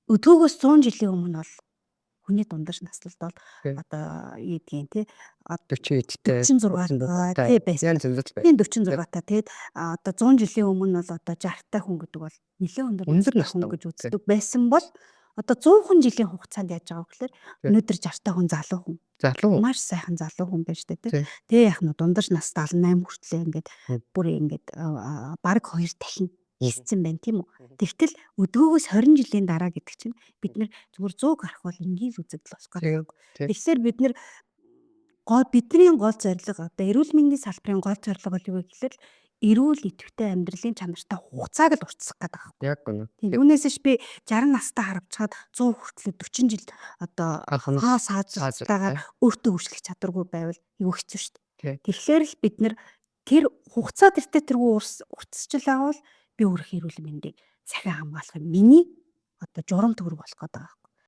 Өдгөөгөөс 100 жилийн өмнө бол хүний дундаж наслалт бол одоо юу гэдгийг те 40 эдтэй 46 тий байсан. Янз янз л Тийм, 46 та. Тэгээд одоо 100 жилийн өмнө бол одоо 60 та хүн гэдэг бол нэлээд өндөр Өндөр настай хүн настай гэж үздэг байсан бол одоо 100 жилийн хугацаанд яаж байгаа вэ гэхээр өнөөдөр 60 та хүн залуу хүн. Залуу. Маш сайхан залуу хүн байж тээ, тий. Тэгээ яг нь дундаж нас 78 хүртлээ ингээд бүр ингээд бараг 2 дахин хийсцэн байна, тийм үү. Тэгтэл өдгөөгөөс 20 жилийн дараа гэдэг чинь бид нэр зүгээр 100 гарах бол энгийн л үзэгдэл болох гэдэг. Тэгэхээр бид нэр гол бидний гол зорилго, одоо эрүүл мэндийн салбарын гол зорилго бол юу вэ гэхээр эрүүл идэвхтэй амьдралын чанартай хугацааг л уртасгах гэдэг байгаа. Яг үнэ. Тийм. Үүнээс ш би 60 настай харавчаад 100 хүртлээ 40 жил одоо хаа саажтайгаар өөртөө үйлчлэх чадваргүй байвал юу хэцүү шүү дээ. Тэгэхээр л бид нэр тэр хугацаа тэртээ тэргүй уртасчлаа бол би өөрийнхөө эрүүл мэндийг захин хамгаалах юм. Миний одоо журам төгрөг болох гэдэг байгаа.